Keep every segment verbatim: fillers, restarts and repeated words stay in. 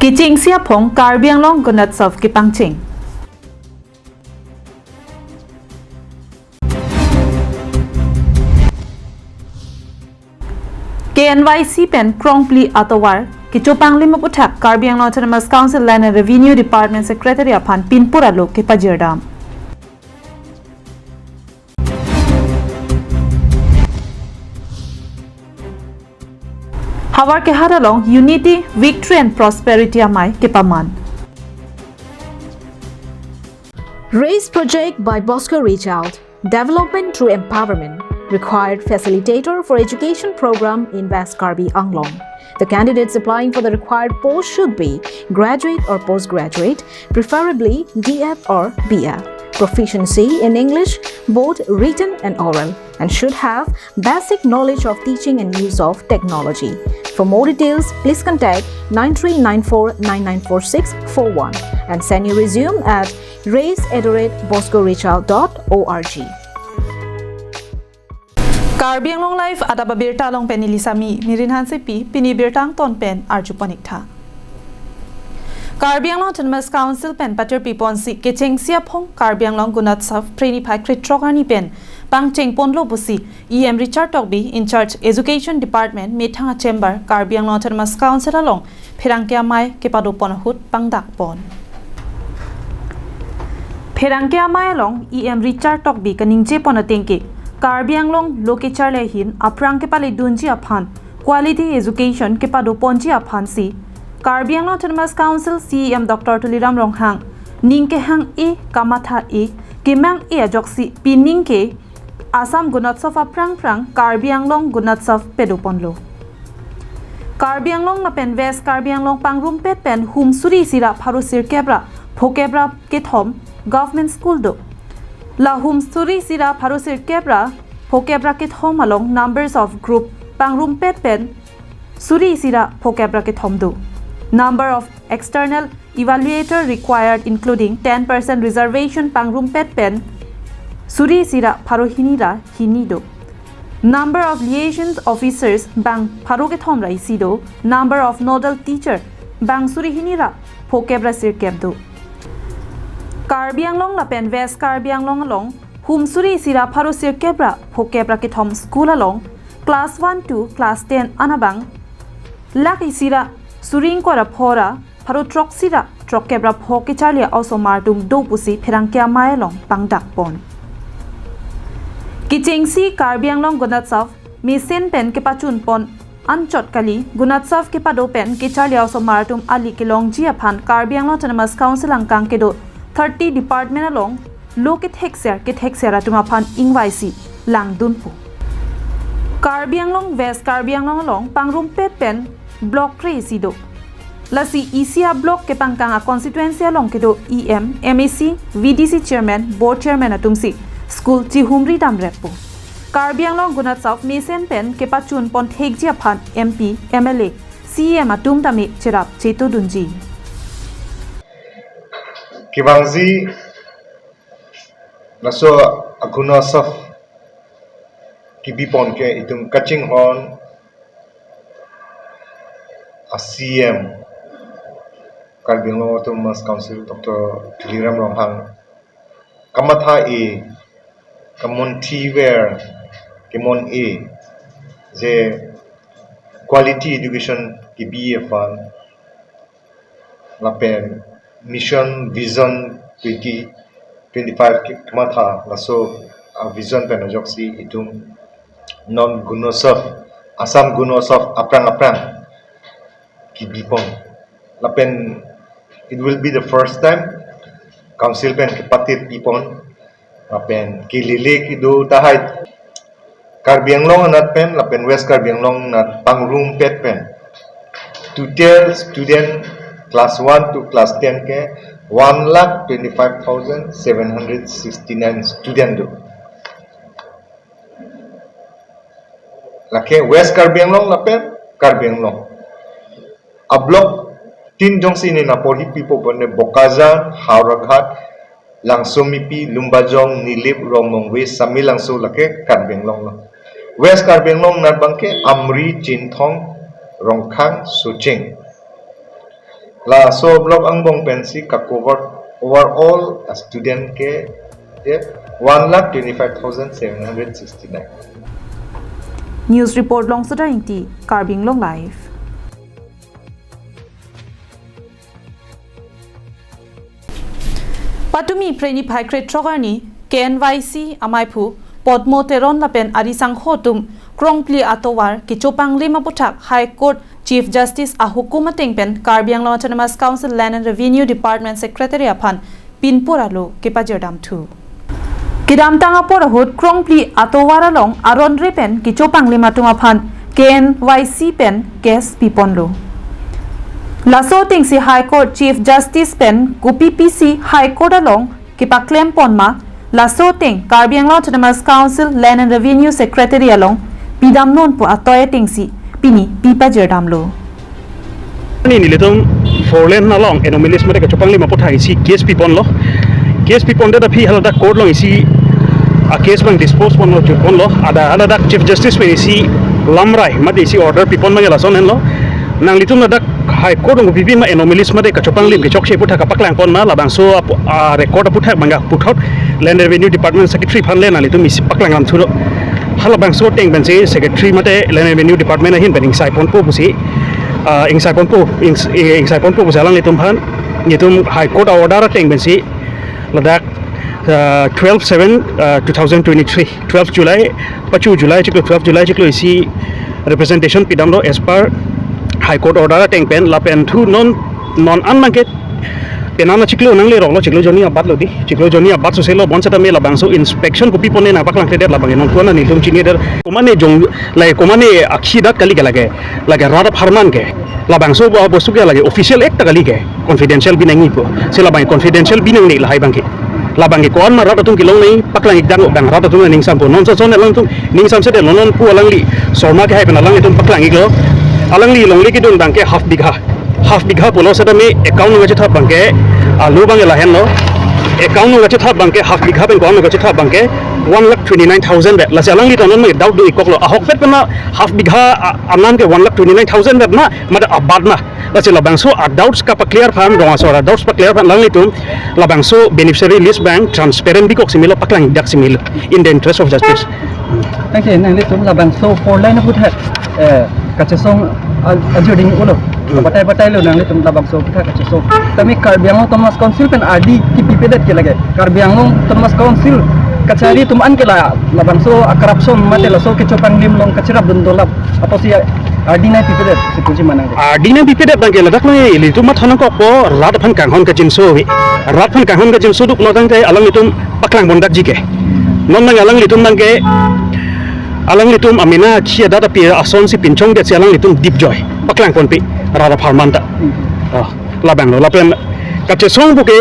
Kechengsi aphong Karbi Anglong Gunotsav kepangcheng. K N Y C pen krongphli atovar kechopanglim aputhak Karbi Anglong Autonomous Council Land and Revenue Department Secretary aphan pinpur alo kepajirdam. Howraghat along Unity, Victory and Prosperity amei kepaman. Raise project by Bosco Richard. Development through empowerment. Required facilitator for education program in West Karbi Anglong. The candidates applying for the required post should be graduate or postgraduate, preferably D Ed or B Ed. Proficiency in English, both written and oral, and should have basic knowledge of teaching and use of technology. For more details, please contact nine three nine four nine nine four six four one and send your resume at raise at the rate bosco richard dot org. Karbi Anglong Live adap abirta along pen neli Sami Mirin Hansepi, pini birta angton pen arjupon ik tha. Karbi Anglong Autonomous Council pen patirpi ponsi kechengsi aphong Karbi Anglong Gunotsav Phre niphai krethrok arni pen pangcheng ponlo pusi E M Richard Tokbi, in charge Education Department, methang a-chamber Karbi Anglong Autonomous Council along pherangke amei kepadopon ahut pangdak pon. Pherangke amei along E M Richard Tokbi kaningje pon atengke, Karbi Anglong lo kecharli ahin aphrang kepaledunji aphan quality education kepadoponji aphansi Karbi Anglong Autonomous Council C E M Doctor Tuliram Ronghang ning kehang-e, kamatha-e, kemang-e ajoksi pining ke Assam Gunotsav aphrang phrang Karbi Anglong Gunotsav padoponlo. Karbi Anglong lapen West Karbi Anglong pangrumpet pen hum suri isi ra pharo sirkep ra phokep ra kethom government school do. La hum suri isi ra pharo sirkep ra phokep ra kethom along numbers of group pangrumpet pen suri isi ra phokep ra kethom do. Number of external evaluator required including ten percent reservation pangrumpet pen suri isi ra pharo hini ra hini do. Number of liaison officers bang pharo kethom ra isi do. Number of nodal teacher bang suri hini ra phokep ra sirkep do. Karbi Anglong lapen West Karbi Anglong along hum suri isi ra pharo sirkep ra phokep ra kethom school along class one to class ten an abang lakh isi ra suri ingkoi ra pho ra pharo throksi ra throkkep ra pho kecharli a-osomar atum do pusi pherangke amei along pangdak pon. Kechengsi Karbi Anglong Gunotsav mesen pen kepachun pon anchot kali, Gunotsav kepado pen kecharli a-osomar atum ali kelongji aphan Karbi Anglong Autonomous Council angkang kedo thirty department along lo kethekser kethekser atum aphan ingvaisi langdunpo. Karbi Anglong West Karbi Anglong along pangrumpet pen block kre isi do. Lasi isi a-block kepangkang a-constituency along kedo E M, M A C, V D C chairman, board chairman atumsi school chihumri damreppo. Karbi Anglong Gunotsav mesen pen kepachun pon thekji aphan M P, M L A, C E M atum tame cherap chetodunji. Kevangji laso a-Gunotsav kebipon ke itum kachinghon a-C E M Karbi Anglong Autonomous Council Doctor Tuliram Ronghang kamatha-e, kamonthiver, kemon-e je quality education kebi aphan lapen mission vision twenty twenty-five ke-, kematha laso a-vision pen ajoksi itum non Gunotsav, Assam Gunotsav aphrang aphrang kebipon. Lapen it will be the first time council pen kepatir pipon. Lapen kelele kedo tahai Karbi Anglong anat pen lapen West Karbi Anglong anat pangrumpet pen total student class one to class ten ke one lakh twenty-five thousand seven hundred sixty-nine student do. Lake West Karbi Anglong lapen Karbi Anglong. A-block tin jongsi nina porhi pipo bonne Bokajan, Howraghat, Langsomipi, Lumbajong, Nilip, Rongmongve, Samelangso lake Karbi Anglong lo. West Karbi Anglong anat abangke Amri, Chinthong, Rongkhang, Socheng. Laso block angbong pensi ka cover overall student ke, ke one lakh twenty-five thousand seven hundred sixty-nine. News report Longsodar Ingti, Karbi Anglong Live. Patumi Phre niphai krethrok arni K N Y C amaiphu Podmo Teron lapen arisangho atum krongphli atovar kechopanglim aputhak High Court Chief Justice ahukum ateng pen Karbi Anglong Autonomous Council Land and Revenue Department Secretary aphan pinpur alo kepajirdamthu. Kedamtang apor ahut krongphli atovar along aron re pen kechopanglim atum aphan K N Y C pen case piponlo. Laso atengsi High Court Chief Justice pen kopi pisi High Court along kepaklempon ma, laso ateng Karbi Anglong Autonomous Council Land and Revenue Secretary along pidamnon pu atoi atengsi pini pipajirdamlo. Ni nelitum four lane along anomalies mate kechopanglim aputhak isi case piponlo. Case pipondet aphi haladak court along isi a case abang dispose ponlo, jutponlo. Ada haladak Chief Justice pen isi lamrai mate isi order pipon abang lason henlo. Nanglitum ladak High Court along pipi ma anomalies mate kechopanglim kechokche aputhak kapaklangpon ma, labangso apu-, a record aputhak abang puthot Land Revenue Department Secretary aphan le nanglitum isi paklang ram thulo. Halabangso ateng pensi Secretary mate Land Revenue Department ahin pen ingsaiponpo pusi, ah, ingsaiponpo, ings-, eh, ingsaiponpo pusi alanglitum aphan, nelitum High Court order ateng pensi ladak, ah, twelve seven, ah, two thousand twenty-three, twelve July, pachu July chiklo, twelve July chiklo isi representation pidamlo as per High Court order ateng pen, lapen thu non, non an abangke penang achiklo nangleroklo, chiklo jonni abatlo di. Chiklo jonni abat soselo, bonsetame labangso inspection kopi pone nangpaklangkledet labang non kuana nelitum chinidet. Komane jong, lake komane akhi adat kali ke lake, lake rat apharman ke. Labangso bo bostu ke lake official act ta kali ke. Confidential binong nangji pu. Si labang confidential binong nangji lahai abangke. Labangke ko-an ma rat atum kelong nangji paklang-ik dang, dang rat atum ningsampo. Non son son alangtum ningsamsedet lo, non pu alangli Sharma kehai pen alanglitum paklang-iklo. Alangli longle kedun abangke half bigha. Half bigha pulo setame account along kachethap abangke, alo abang lahenlo. Account along kachethap abangke half bigha pen ko-an along kachethap abangke one lakh twenty-nine thousand vet. Lasi alangli ta non ma doubt do-ikkoklo. Ahokpet pen half bigha a-, anam ke one lakh twenty-nine thousand vet ma, mate abat ma. Lasi labangso a doubts kapaclear aphan, rong asor a doubts paclear aphan alanglitum labangso beneficiary list abang transparent bikoksi melo, paklang-ik daksi melo, in the interest of justice. Thank you. Nanglitum labangso four lane aputhak, eh, kachesong a-, ajuding ulo. Hmm. Batai batailo nanglitum labangso aputhak kachesong. Tame Karbi Anglong Autonomous Council pen R D kipipedet ke lake. Karbi Anglong Autonomous Council kachari atum an ke la, labangso a corruption mate laso kechopanglim along kacherapdun dolap apotsi R D nangpipedet si puji ma nang. R D nangpipedet abangke ladak nang ilitum matha nangkokpo, rat aphan kanghon kangjinso ave. Rat aphan kanghon kangjinso duklo tangte alanglitum paklang pondakji ke. Non nang alanglitum abangke, alanglitum amena khi adat api asonsi pinchongdetsi alanglitum dipjoi paklang ponpe rat apharman ta. Ah, labanglo lapen kachesong pu ke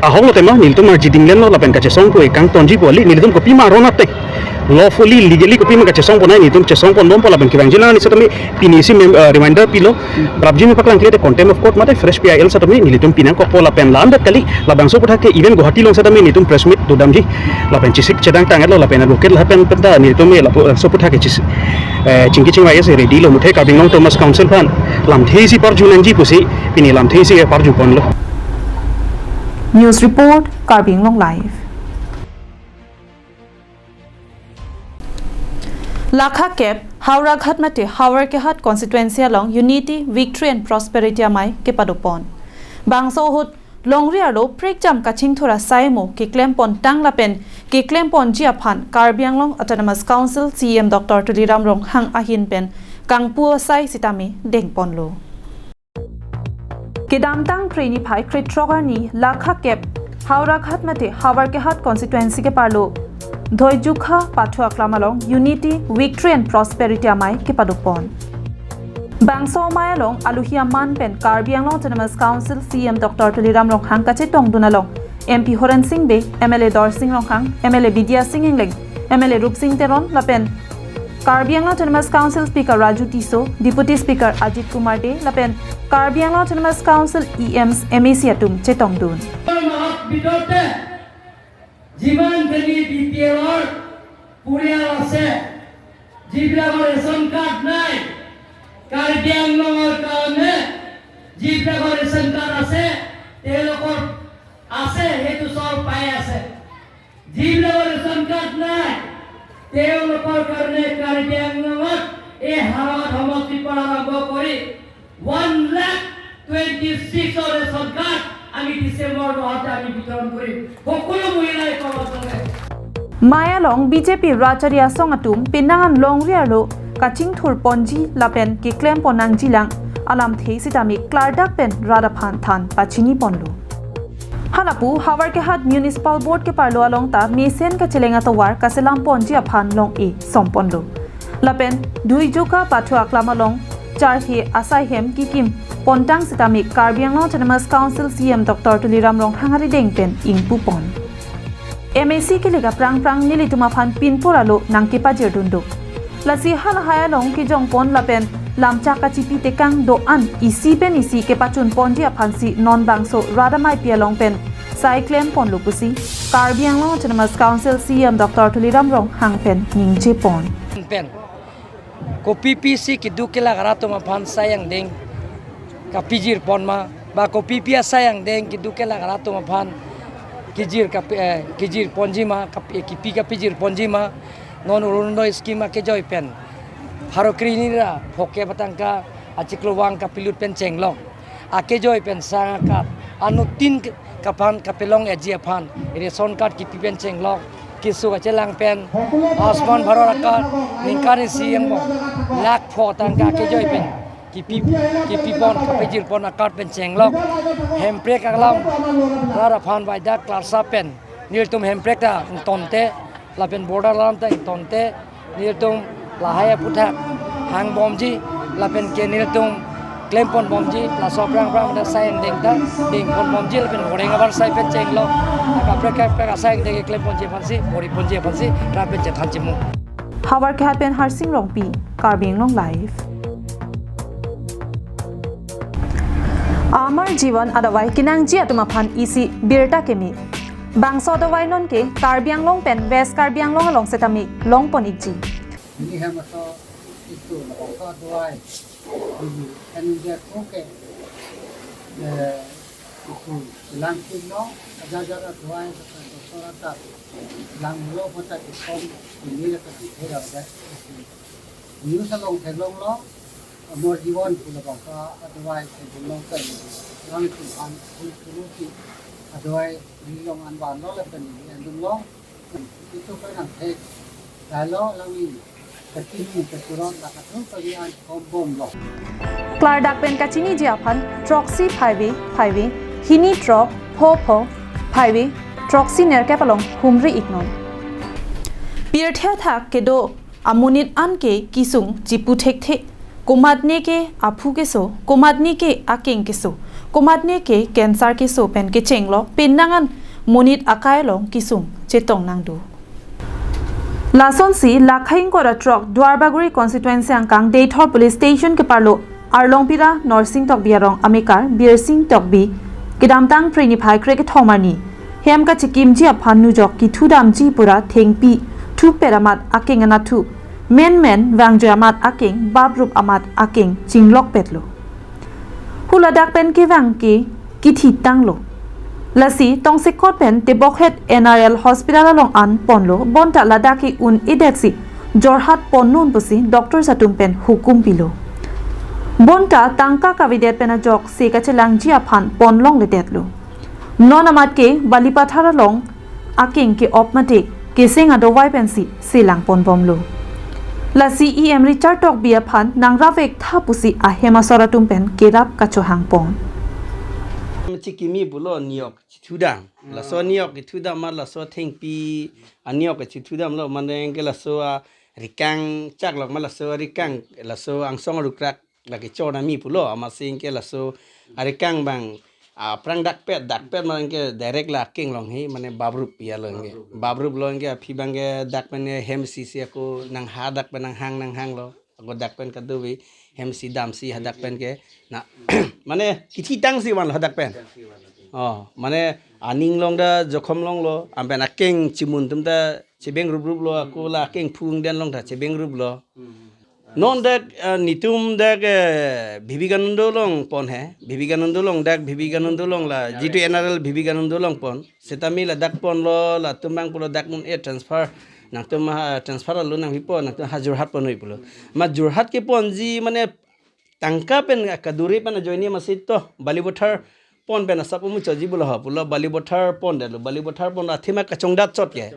ahoklo tema, nelitum arjiding lenlo lapen kachesong pu ekang tonji pu kali, nelitum kopima aron ateng lawfully, legally kopima kachesong ponnoi, nelitum chesong ponbompo lapen kevangji nang ni setame pini isi mem-, eh, reminder pilo. Prapjin paklangkledet contempt of court mate fresh P I L setame nelitum pinangkokpo lapen la-andet kali, labangso aputhak ke even Guwahati along setame nelitum press meet dodamji. Lapen chesik chedang tanglo lapen advocate lapen penta nelitum lapu, eh, so aputhak ke chis-, eh, chingki chingvai isi ready lo, muthe Karbi Anglong Autonomous Council aphan lamthe isi parju nangji pusi pini lamthe isi parju ponlo. News report, Karbi Anglong Live. Lakha kep, Howraghat mate Howraghat constituency along Unity, Victory and Prosperity amei kepadopon. Bangso ahut longri arlo prekjam kachingthur asai mo keklem pontang lapen keklem ponji aphan Karbi Anglong Autonomous Council C E M Doctor Tuliram Ronghang ahin pen kangpu asai sitame dengponlo. Kedamtang Phre niphai krethrok arni Lakha kep Howraghat mate Howraghat constituency keparlo Dhoijukha Pathu Aklam along Unity, Victory and Prosperity amei kepadopon. Bangso amei along aluhi aman pen Karbi Anglong Autonomous Council C E M Doctor Tuliram Ronghang kachetongdun along M P Horen Sing Bey, M L A Dorsing Ronghang, M L A Bidya Sing Engleng, M L A Rupsing Teron lapen Karbi Anglong Autonomous Council Speaker Raju Tisso, Deputy Speaker Ajit Kumar Dey lapen Karbi Anglong Autonomous Council E Ms, M A C atum chetongdun. মাহৰ ভিতৰতে যিমানখিনি B P এলৰ পৰিয়াল আছে, যিবিলাকৰ ration card নাই, কাৰ্বি আংলঙৰ কাৰণে যিবিলাকৰ ৰেচন কাৰ্ড আছে, তেওঁলোকৰ আছে, সেইটো চব পাই আছে। যিবিলাকৰ ৰেচন কাৰ্ড নাই, তেওঁলোকৰ কাৰণে কাৰ্বি আংলঙত এই হাৰঙাত সমষ্টিৰ পৰা আৰম্ভ কৰি ওৱান লাখ টুৱেণ্টি ছিক্সৰ ৰেচন কাৰ্ড আমি ডিচেম্বৰ মাহতে আমি বিতৰণ কৰিম সকলো মহিলাই পাব। Maya along B J P rachari asong atum penang an longri arlo kachingthur ponji lapen keklem pon nangjilang alamthe sitame klardak pen rat aphan than pachini ponlo. Halapu Howraghat Municipal Board keparlo along ta mesen kacheleng atovar kaselam ponji aphan long-e som ponlo. Lapen Duijuka Pathu Aklam along charhe asai hem kikim pontang sitame Karbi Anglong Autonomous Council C E M Doctor Tuliram Ronghang arideng pen ingpu pon. M A C kelik aphrang phrang nelitum aphan pinpur alo nangkepajir dun do. Lasi halahai along kejong pon lapen lamchak kachipi tekang do-an isi pen isi kepachun ponji aphansi non bangso rat ameipi along pen sai klem ponlo pusi Karbi Anglong Autonomous Council C E M Doctor Tuliram Ronghang pen ningje pon. Pen kopi pisi keduk kelak arat atum aphan sai angdeng kapijir pon ma, ba kopi pi asai angdeng keduk kelak arat atum aphan kijir kapi, eh, kijir ponji ma, kap-, eh, kipi kapijir ponji ma, non Orunodoi scheme akejoi pen pharo kre hini ra phokep atangka achiklo vang kapilut pen chenglok. Akejoi pen sang akat anuttin ke-, kaphan kapelong eji aphan ration card kipi pen chenglok, keso kachelang pen Ayushman Bharat a-card ningkan isi angbong lakh pho tangka akejoi pen kipi, kipi pon kapijir pon a-card pen chenglok. Hemprek alam rat aphan vaidak klarsa pen nelitum hemprek ta ingtonte, lapen border alam ta ingtonte, nelitum lahai aphuthak hang bomji, lapen ke nelitum klem pon bomji, laso aphrang aphrang pada sai angdeng ta deng pon bomji, lapen horeng abar sai pen chenglok, akaprek kaprek asai angdeng klem ponji aphansi, bor-i ponji aphansi, rat pen chethan chimu. Howraghat pen Harsing Rongpi, Karbi Anglong Live. Amar Jivan adavai kenangji atum aphan isi birta keme. Bangso adavai non ke Karbi Anglong pen West Karbi Anglong along setame long pon ikji. Ini hem aso itu, bangso adavai. Ini kan dia ko ke, eh, itu lang pin no, aja aja adavai kata doktor kata lang lo kata ikom ini kata dikhe ada. News along theklonglo, Amar Jivan pu labangso adavai theklong pen, lang itu an pun pulusi adavai rilong an vanlo lapen ini andung long. Itu kan ang thek. Dalo lang ini. Kachini kachurot la katu kami an kombom lo. Klardak pen kachiniji aphan throksi phaive phaive, hini throk, pho pho, phaive, throksi nerkep along humri iknon. Pirthe athak kedo amonit an ke kesung chipu thekthe. Komatne ke aphu keso, komatne ke akeng keso, komatne ke cancer keso pen kechenglok penang an monit akai along kesung chetong nangdo. Lasonsi lakhaing kora throk Duarbagori constituency angkang Deithor police station keparlo Arlongpira Norsing Tokbi arong amekar Birsing Tokbi kedamtang Phre niphai krekethom arni hem kachikimji aphan nujok kithudamji pura thengpi thupet amat akeng anatthu menmen vangjoi amat akeng babrup amat akeng chinglokpetlo. Huladak pen kevang ke kithi tanglo. Lasi tongsekot pen tebokhet N R L hospital along an ponlo, bonta ladak ke un-edetsi Jorhat ponnun pusi doctors atum pen hukum pilo. Bonta tangka kavedet pen ajok se kachelangji aphan ponlongledetlo. Non amat ke Balipathar along akeng ke-op mate keseng adovai pensi selang ponbomlo. Lasi E M Richard Tokbi aphan nangrap-ik tha pusi ahem asor atum pen kerap kachohang pon. Chikimi pulo niok chithudam. Laso niok chithudam ma laso thengpi aniok chithudamlo, mane ke laso arikang chaklok ma laso arikang laso angsong arukrak lake chor ami pulo, amatsi ke laso arikang abang aphrang dakpet, dakpet mane ke direct la akeng along he, mane babrup ya lo ke. Babrup lo ke aphi abang ke dak pen hem sisi ako nangha dak pen nanghang nanghanglo. Ako dak pen kadokave hem si damsi hadak pen ke na mane kithi tangsi vanlo hadak pen. Oh, mane aning along ta jokhom longlo, anpen akeng chimun atum ta chebeng rup rup lo, ako la akeng phung den along ta chebeng rup lo. Non dak, ah, netum dak, eh, Vivekananda along pon he. Vivekananda along dak, Vivekananda along la, jitu N R L Vivekananda along pon. Setame ladak ponlo, latum abang pulo dak non e transfer. Nangtum ha transfer lo nangpi pon, nangtum ha Jorhat pon oi pulo. Ma Jorhat keponji mane tangka pen kaduri pen ajoine masi to, Balipathar pon pen asap amu choji pulo ho, pulo Balipathar pondetlo, Balipathar pon athema kachongdat chot ke.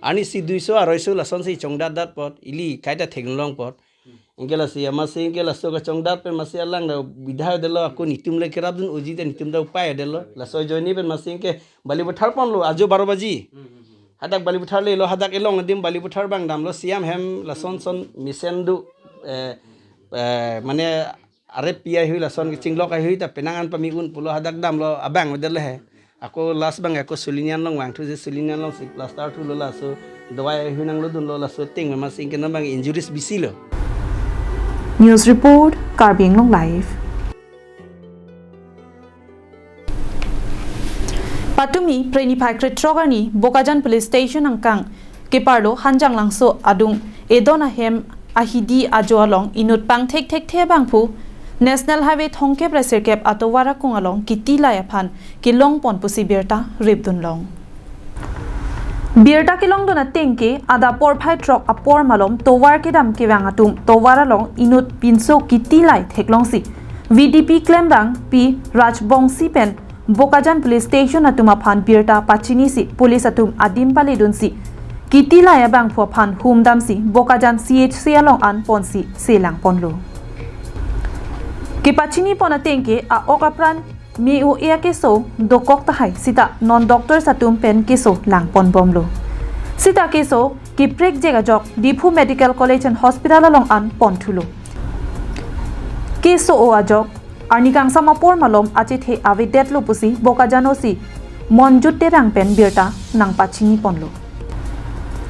Arnisi duiso aroiso lasonsi chongdatdat apot, ili kaita theklong apot. Anke lasi, amatsi anke laso kachongdat pen masi alang ta bida detlo, ako netum le kerapdun unji te netum ta upai detlo. Laso ajoine pen masi anke Balipathar ponlo, ajo baro baji. Hadak Balipathar lelo, hadak elong adim Balipathar abang damlo, C M hem lason son mesen do, eh, eh, mane arep pi ahui lason kachinglok ahui ta penang an pame un pulo hadak damlo abang avedetlo he. Ako last abang ako sulinian along vangthusi sulinian alongsi plaster thulo laso dawai ahui nanglodunlo laso athema masi anke non abang injuries bisilo. News report, Karbi Anglong Live. Patumi Phre niphai krethrok arni Bokajan Police Station angkang keparlo Hanjanglangso adung Edon ahem ahidi ajo along inut pangthek thekthe abangphu National Highway thomkep ra sirkep atovar akung along kiti lai aphan kelong pon pusi birta ripdun long. Birta kelongdun ateng ke adap porphai throk apor malom tovar kedam kevang atum tovar along inut pinso kiti lai theklongsi V D P klembangpi Rajbongsi pen Bokajan Police Station atum aphan birta pachinisi police atum adim paledunsi kiti lai abangphu aphan humdamsi Bokajan C H C along an ponsi selang ponlo. Kepachini pon ateng ke a-ok apran me-o-e akeso dokok tahai sita non doctors atum pen keso lang pon bomlo. Sita keso keprekjek ajok Diphu Medical College and Hospital along an ponthulo. Keso-o ajok arni kangsam apor malom achethe avedetlo pusi Bokajan O C Monjut Terang pen birta nangpachini ponlo.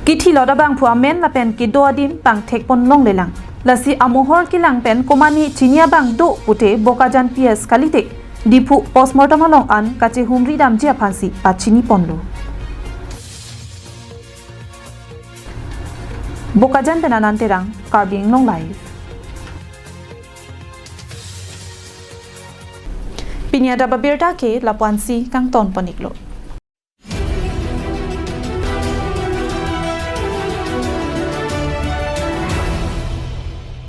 Kithilot abangphu amen lapen kedo adim pangthek pon longlelang. Lasi amohor kelang pen komane chini abang do pute Bokajan P S kalite Diphu postmortem along an kachehumri damji aphansi pachini ponlo. Bokajan pen Anand Terang, Karbi Anglong Live. Pini adap abirta ke lapu-ansi kangton pon-iklo.